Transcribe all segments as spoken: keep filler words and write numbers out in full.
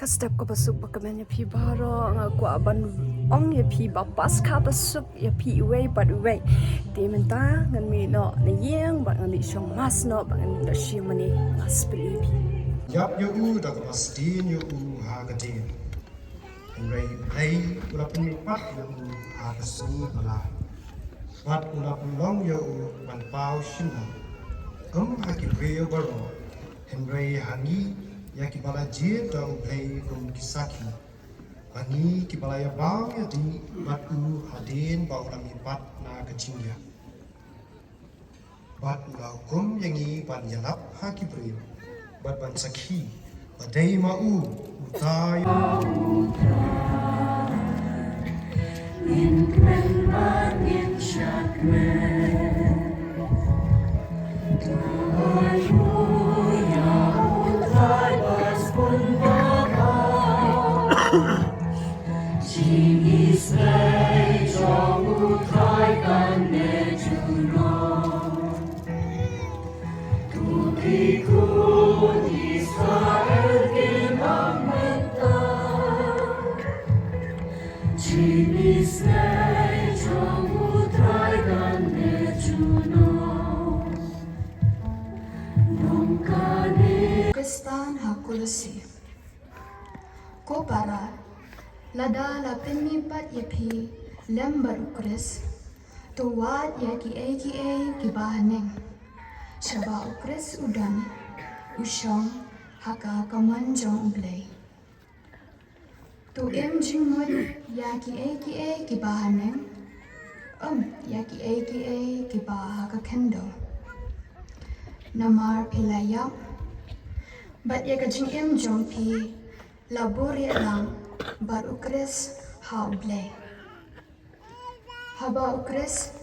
Ka step kaba suk ba kmen ïa phi baroh, nga kwah ban ong ïa phi ba Paskha ba suk ïa phi iwei pa iwei. Te mynta ngan mih noh na ïing bad ngan mih shong mass noh bad ngan mih noh shim mane. Nga speli phi. Ïap ïa u da kaba sdien ïa u ha ka dien. Hynrei u Blei u la pynmihpat ïa u ha ka sngewbha. Bad u la pynlong ïa u ban paw shynna. Ym ha ki briew baroh, hynrei ha ngi ïa kiba la jied da u Blei kum ki sakhi. Ba ngi kiba la ïabam ïa dih bad u hadien ba u la mihpat na ka jingïap. Bad u la hukum ïa ngi ban ïalap ha ki briew bad ban sakhi ba dei ma u uta. Khristan ha Kolose. Ko para, lada la pynmihpat ïa phi lem bad u Khrist, to wad ïa kiei kiei kiba haneng. Shaba u Khrist u don, u shong ha ka kamon jong u Blei. To im jingmut ïa kiei kiei kiba haneng, ym ïa kiei kiei kiba ha ka khyndew. Namar phi la ïap, bad ïa ka jingim jong phi la buhrieh lang bad u Khrist ha u Blei. Haba u Khrist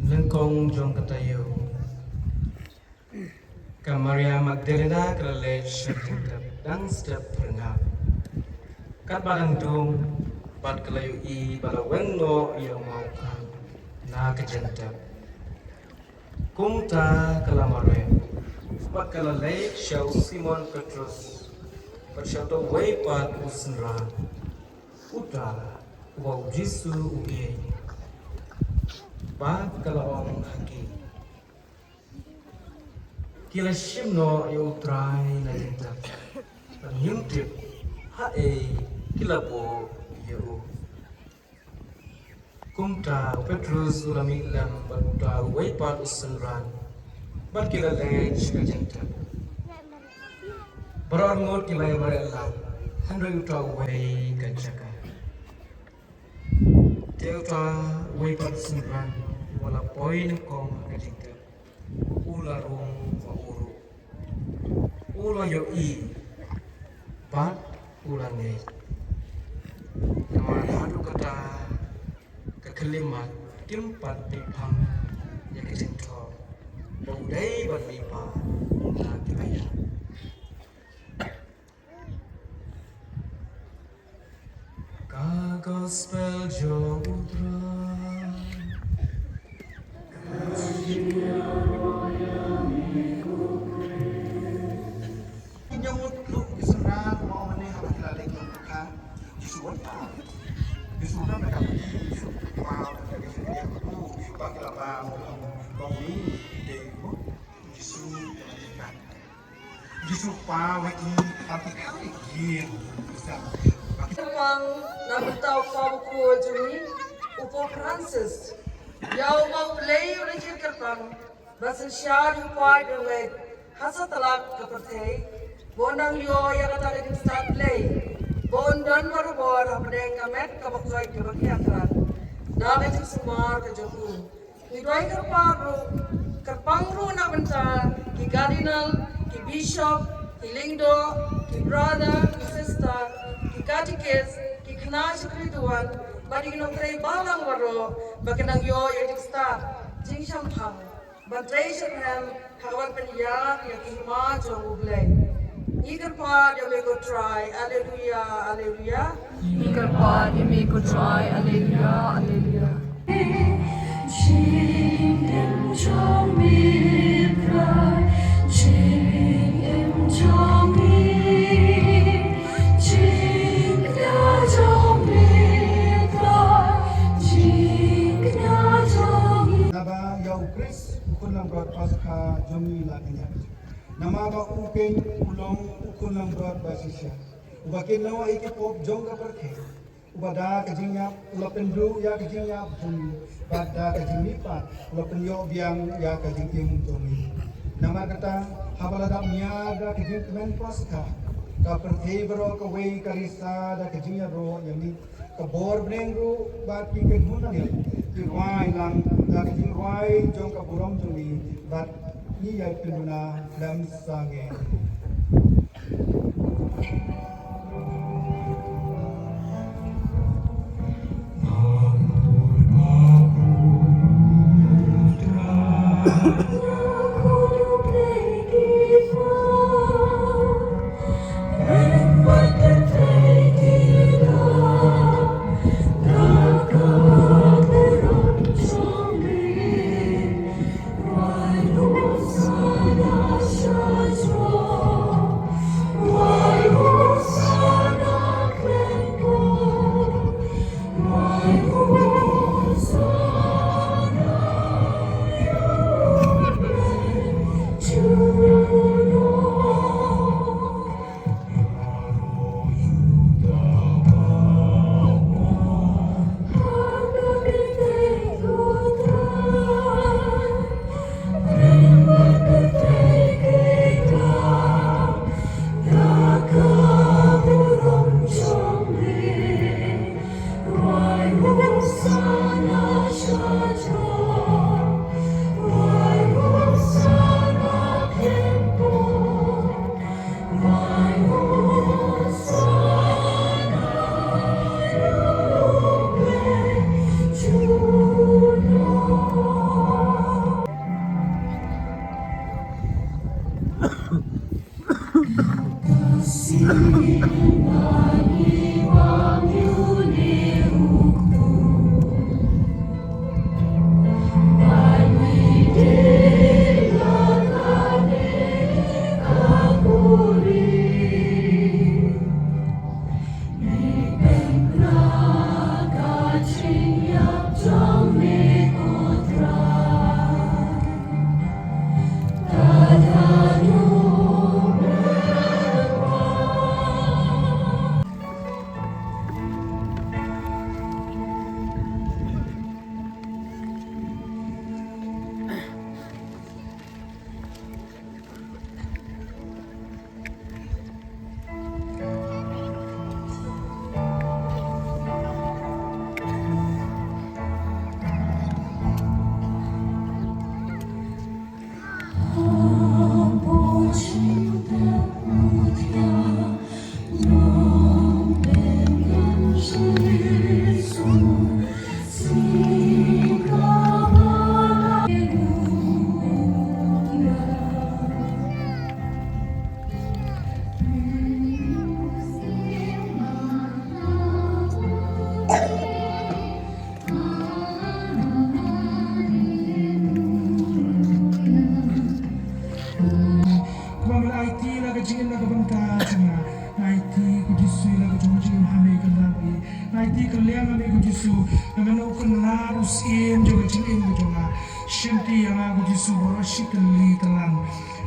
Nyngkong jong ka taïew. Ka Maria Magdalena ka la leit sha ka jingtep dang step phyrngap. Katba dang dum bad ka la ïohi ba la weng noh ïa u mawkhang na ka jingtep. Kumta ka la mareh bad ka la leit sha u Simon Petrus bad sha uta uwei pat u synran, uta uba u Jisu u ïeit. Bad ka la ong ha ki, ki la shim noh ïa u Trai na jingtep, bad ngim tip haei ki la buh ïa u. Kumta u Petrus u la mih lem bad uta uwei pat u synran, bad ki la leit sha ka jingtep. Baroh arngut ki la ïamareh lang, hynrei uta uwei ka jaka. Te uta uwei pat u synran uba la poi nyngkong ha ka jingtep, u la rung ba u ruh. U la ïohi bad u la ngeit. Namar haduh katta ka khyllipmat kim pat pynpham ïa ka jingthoh ba u dei ban mihpat na ki ba ïap. Ka Gospel jong u Trai. Ki ñiewmut ki synran, mo mane haba ki la leit nongpyrkhat, Jisu wan pa. Jisu wan pa, Jisu pa, Jisu wan pa, ba ki la ba, mo, mo, mo, ni, dei, mo, Jisu wan pa. Jisu pa wa i, ba ki kha i yin, Jisu. Ba ki Pang na bynta u Papa Bakhuid jong ngi, u Pope Francis. Ïa u ma u Blei u la jingkyrpang ba synshar ïa u paid u ngeit ha satlak ka pyrthei, ba un nang ïoh ïa kata ka jingstad Blei, ba un don barabor hapdeng ka met kaba koit kaba khia krat da ka jingsumar ka jong u. Ngi duwai kyrpad ruh, kyrpang ruh na bynta ki cardinal, ki bishop, ki lyngdoh, ki brother, ki sister, ki katikis, ki khynnah shakri duwan bad ki nongtrei balang baroh, ba kin nang ïoh ïa ka jingstad jingshemphang ban trei sha pdeng ha kaba pynïaid ïa ka hima jong U Blei. Ngi kyrpad ïa me ko Trai. Alleluia, alleluia. Ngi kyrpad ïa me ko Trai. Alleluia, alleluia. Jingim jong me Trai, jingim jong me, jingkñia jong me Trai, jingkñia jong me. Naba ïa u Khrist u khun langbrot Paskha jong ngi la kñia. Namar ba u pyn u long u khun langbrot ba shisha, uba kynnoh ïa ki pop jong ka pyrthei, uba da ka jingïap u la pynduh ïa ka jingïap jong ngi, bad da ka jingmihpat u la pynïoh biang ïa ka jingim jong ngi. Namar kata, haba la dap nia da ka jingkmen Paskha, ka pyrthei baroh kawei ka risa da ka jingïaroh ïa ngi. Ka bor bneng ruh bad ki kynhun nongïalam ki rwai lang da ka jingrwai jong ka burom jong ngi, bad ngi ïai pynduna khlem sangeh. Kumba nga la aiti la ka jingim na ka bynta jong nga, nga aiti ko Jisu la ka jong ka jingim ha me kynrad ïa. Nga aiti kylliang ha me ko Jisu, nga mano kynrad u syiem jong ka jingim ka jong nga. Shimti ïa nga ko Jisu baroh shi tylli tyllan.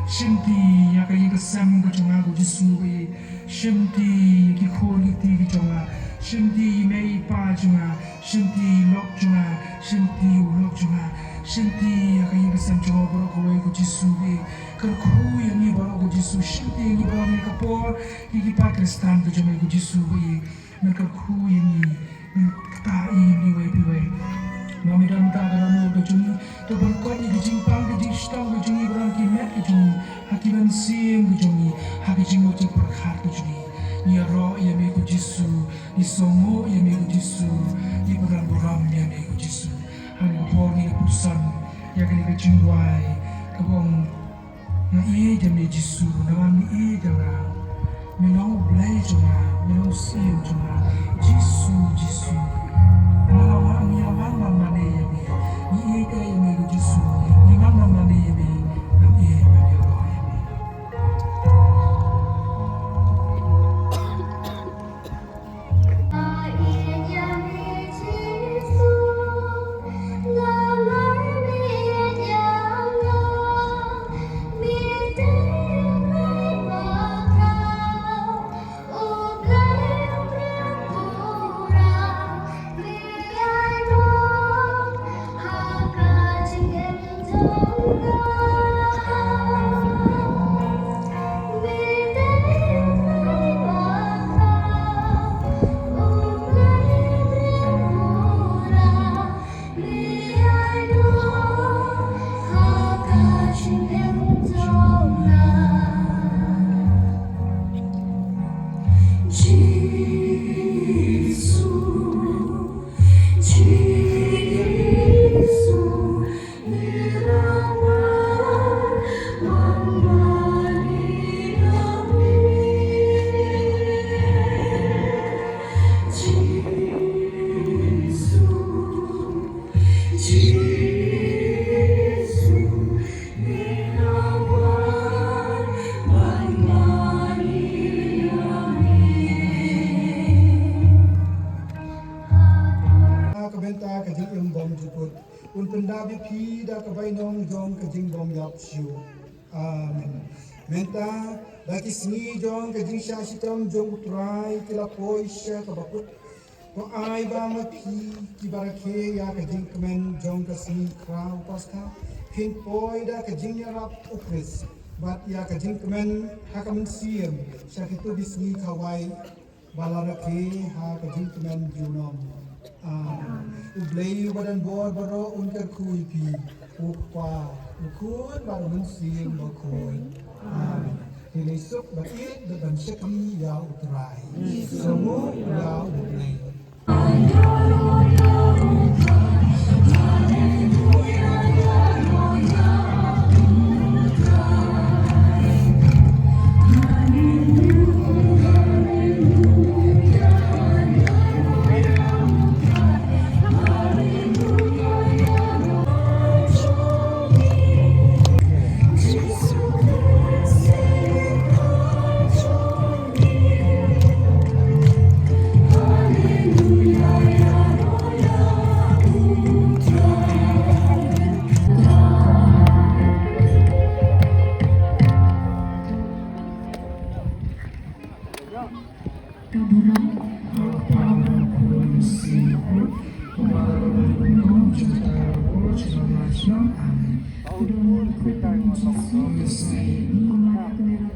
Shimti ïa ka ïing ka sem ka jong nga ko Jisu ba ïeit. Shimti ïa ki khun ki kti ki jong nga. Shimti ïa i mei i pa jong nga. Shimti lok jong nga, shimti u lok jong nga, shimti ïa ka ïing ka sem jong nga baroh kawei ko Jisu, eh. Kyrkhu ïa ngi baroh ko Jisu, shimti ïa ngi baroh ha kane ka por, ïa ki paid Khristan ka jong ngi ko Jisu, eh. Men kyrkhu ïa ngi, men ktah ïa ngi iwei pa iwei. Namar me don bynta ka dohnud ka jong ngi, to ban koit ïa ka jingpang ka jingshitom ka jong ngi, baroh ki met ka jong ngi, ha ki mynsiem ka jong ngi, ha ka jingmut jingpyrkhat ka jong ngi. Ngi ïaroh ïa me ko Jisu, ngi sngewnguh ïa me ko Jisu, ngi pyndonkam burom ïa me ko Jisu. Ha kane ka por ngi la pyrshang ïa kane ka jingduwai kaba ong, nga ïeit ïa me Jisu, namar me ïeit ïa nga. Me long U Blei jong nga, me long U Syiem jong nga. Jisu, Jisu. Me long, ngi la wan ban mane ïa me. Ngi ïeit ïa me ko Jisu. Ngi wan ban mane ïa me. Ngi ïeit ïa me. Ka bynta ka jingim bymjukut. Un pyndap ïa phi da ka bainong jong ka jingbymïap shuh. Amen. Mynta da ki sngi jong ka jingshah shitom jong U Trai ki la poi sha kaba kut. To ai ba ma phi kiba rakhe ïa ka jingkmen jong ka sngi khraw Paskha, phin poi da ka jingïarap U Khrist bad ïa ka jingkmen ha ka mynsiem sha kito ki sngi khawai ba la rakhe ha ka jingkmen junom. Amen. U Blei uba don bor baroh un kyrkhu ïa phi, U Kpa, U Khun bad U Mynsiem Bakhuid. Amen. Te leit suk bad ïeit bad ban shakri ïa U Trai. Sngewnguh ïa U Blei. Amen. Ïa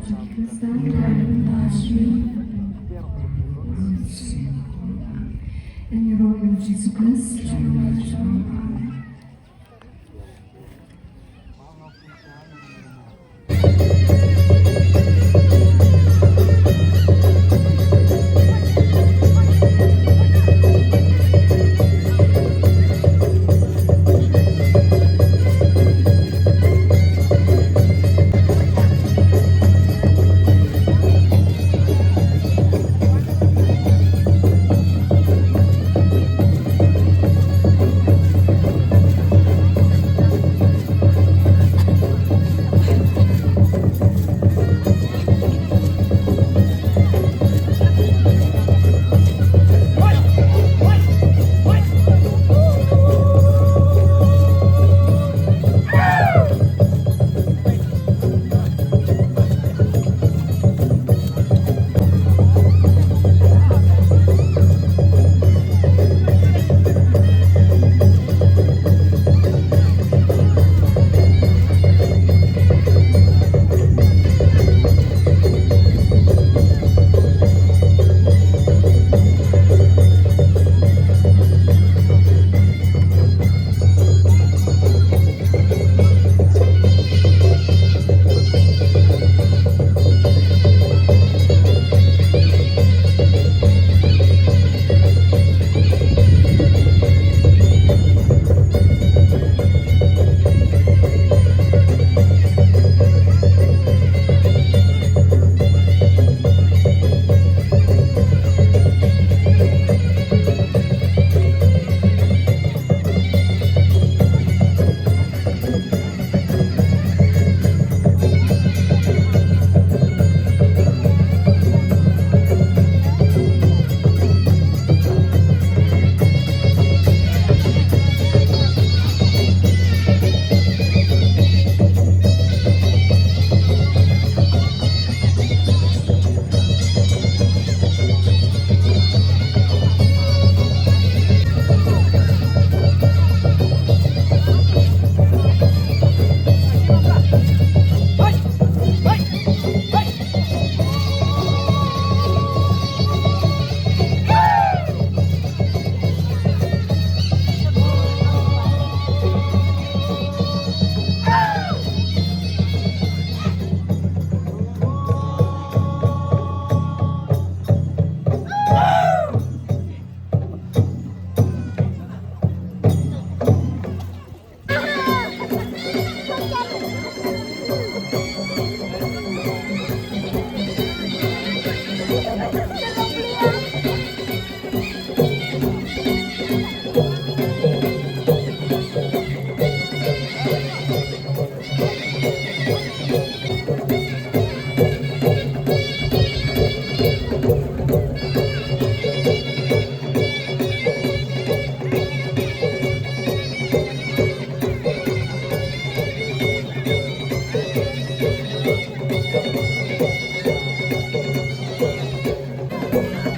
ka kyrteng jong U Jisu Khrist. Amen.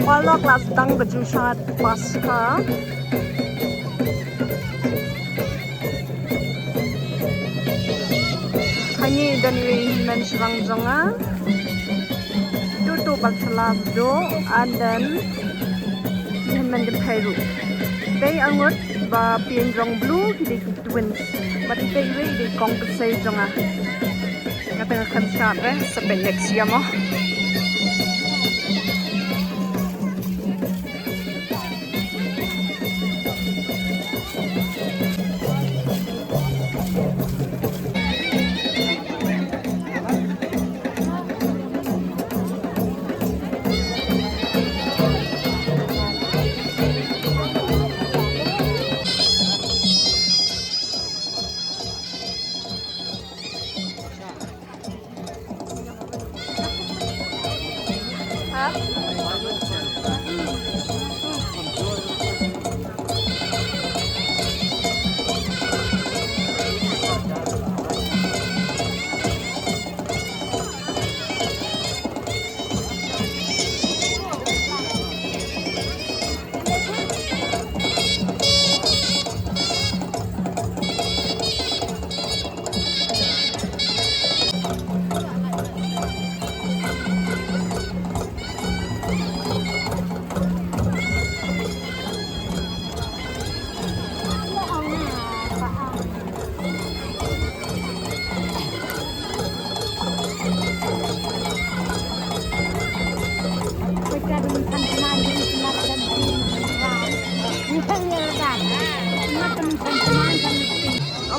Walok la sdang ka jingshad Paskha. Hangne don iwei i hynmen shynrang jong nga. Tutu ba sla sdo and then i hynmen jong phi ruh. Dei arngut ba pyrshah jong blue ki dei ki twins. Bad ite iwei i dei kong kynthei jong nga. Nga tang kham shad re sa peit next year mo.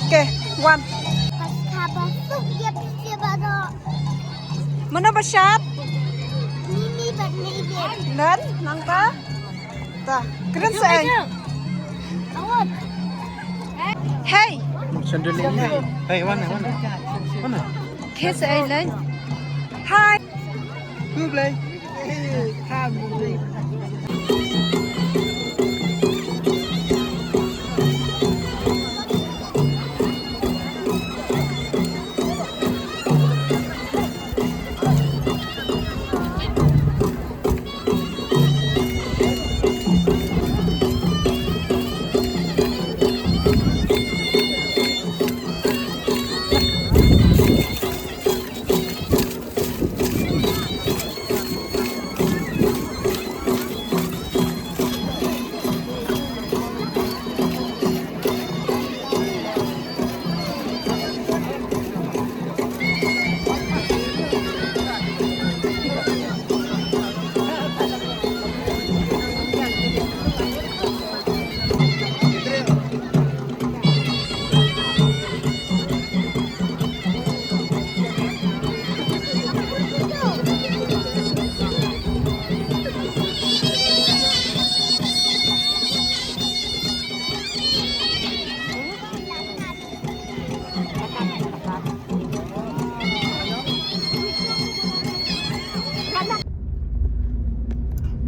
Okay, one. Mano ba shad? Mimi bad Mimi. Dan, nangta? Ta, kren sa ai. Hey. Hey, wan, wan. Wan. Kiss ai lai. Hi. Ku Blei.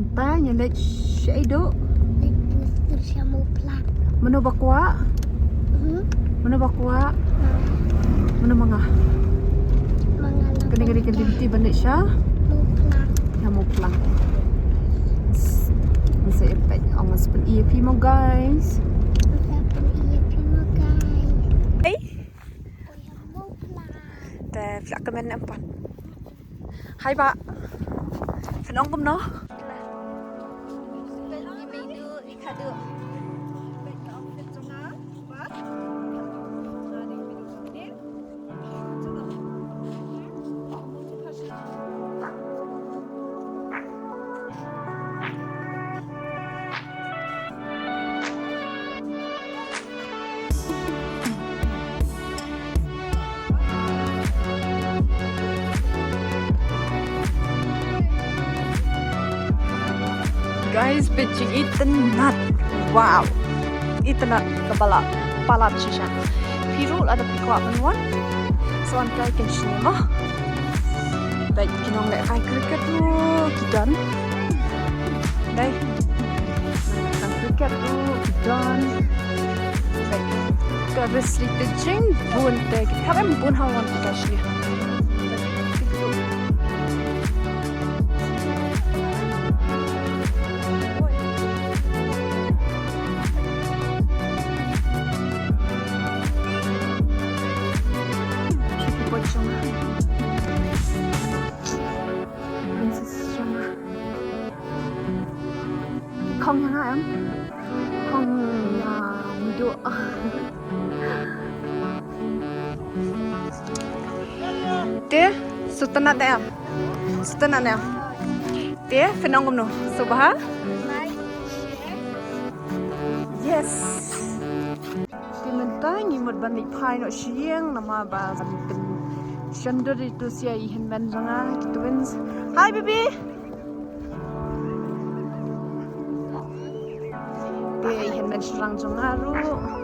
Mynta ngi leit shaei, Duk? Leit sha Mawphlang. Mano ba kwah? Hmm? Mano ba kwah? Manga. Mano manga? Manga. Kane ka dei ka lynti ban leit sha? Mawphlang. Sha Mawphlang. Ngan sa ïa peit, ngan sa pyni ïa phi mo, guys. Ngan sa pyni ïa phi mo, guys. Hey. Te phi lah kmen em pat. Hai ba. Phin ong kumno? Guys, peit itynnad. Wow. Itynnad kaba la palat shisha. Phi ruh Ada phi kwah ban wan. Sa wan kai kan shim mo. Bad ki nonglehkai cricket ruh ki don. Dei. Nonglehkai cricket ruh ki don. Bad ka Risley te jingbun te ki hap em bun ha wan kai shim. Khong ïa nga em? Khong ïa nga duh. Te, sngewtynnat ne em? Sngewtynnat ne em? Te, phin ong kumno? Sngewbha? Yes. Te mynta ngi mut ban leit phai noh sha ïing namar ba ban pynshondur ïa itu sha i hynmen jong nga, ki twins. Hi baby. Te i hynmen shynrang jong nga ruh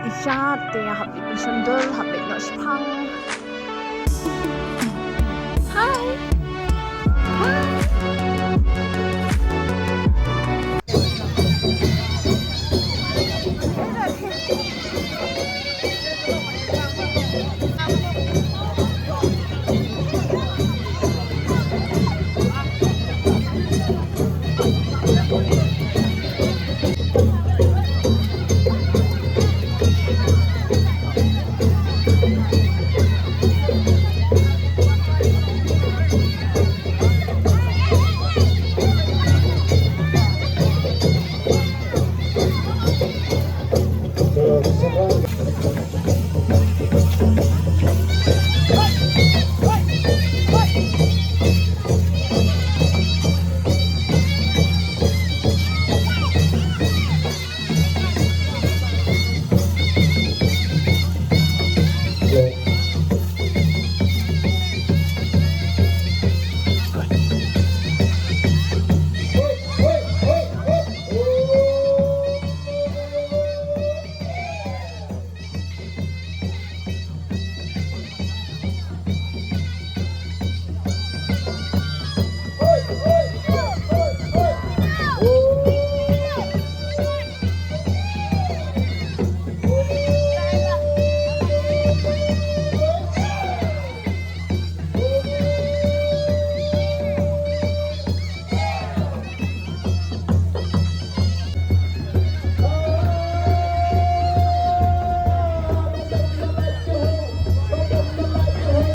i shad, te hap leit pynshondur, hap leit noh shaphang. Hi. Hi.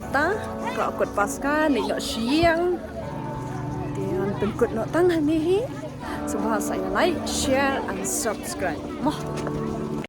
Ta, ka kut paska ni nok siang. Te ngan pynkut noh tang hangne hi. Sngewbha sa ïa like, share and subscribe. Mo.